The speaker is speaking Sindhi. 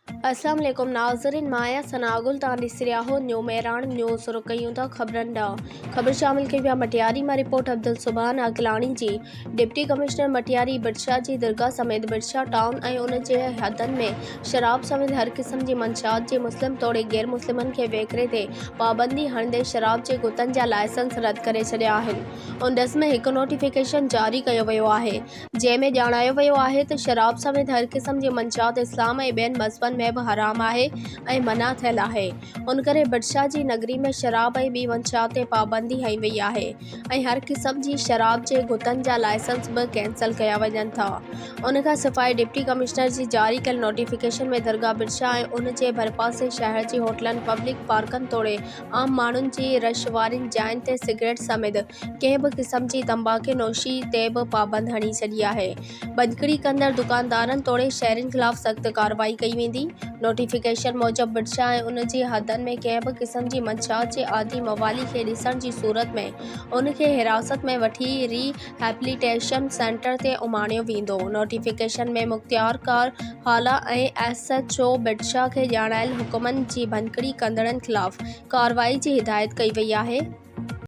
اسلام عليڪم ناظرين مان آهيان ثناء گل توهان ڏسي رهيا آهيو نيو مهراڻ نيوز رخ ڪيون ٿا خبرن ڏانهن خبر شامل ڪئي پيا مٽياري مان رپورٽ عبدالسبحان عقلاڻي جي ڊپٽي ڪمشنر مٽياري بڊشاهه جي درگاهه سميت بڊشاهه ٽائون ۽ ان جي حدن ۾ شراب سميت هر قسم جي منشيات جي مسلم توڙي غير مسلمن کي وڪري تي پابندي هڻندي شراب جي گتن جا لائسنس رد ڪري ڇڏيا آهن ان ڏس ۾ هڪ نوٽيفڪيشن جاري ڪيو ويو آهي جنهن ۾ ڄاڻايو ويو آهي ته شراب سميت هر قسم جي منشيات اسلام ۽ ٻين مذهبن ۾ به حرام آهي ۽ منع ٿيل آهي ان ڪري بڊشاهه جي نگري ۾ شراب ۽ ٻي منشيات تي پابندي هنئي وئي آهي ۽ هر قسم جي شراب جي گتن جا لائسنس به ڪينسل ڪيا وڃن ٿا ان کان سواء ڊپٽي ڪمشنر جي جاري ڪيل نوٽيفڪيشن ۾ درگاهه بڊشاهه ۽ ان جي ڀرپاسي شهر جي هوٽلن پبلڪ پارڪن توڙي عام ماڻهن جي رش وارين جاين تي سگريٽ سميت ڪنهن به قسم جي تنباڪي نوشي تي به پابند هڻي ڇڏي آهي. ڀڃڪڙي ڪندڙ دڪاندارن توڙي شهرين خلاف سخت ڪارروائي ڪئي ويندي. نوٽيفڪيشن موجب بڊشاهه ۽ ان جي حدن ۾ ڪنهن به قسم جي منشيات جي عادي موالي کي ڏسڻ جي صورت ۾ ان کي حراست ۾ وٺي ري هيبليٽيشن سينٽر تي اماڻيو ويندو. نوٽيفڪيشن ۾ مختيارڪار Hala ۽ S H O Bhitshah کي ڄاڻايل حڪمن جي ڀڃڪڙي ڪندڙن خلاف ڪارروائي جي هدايت ڪئي وئي آهي.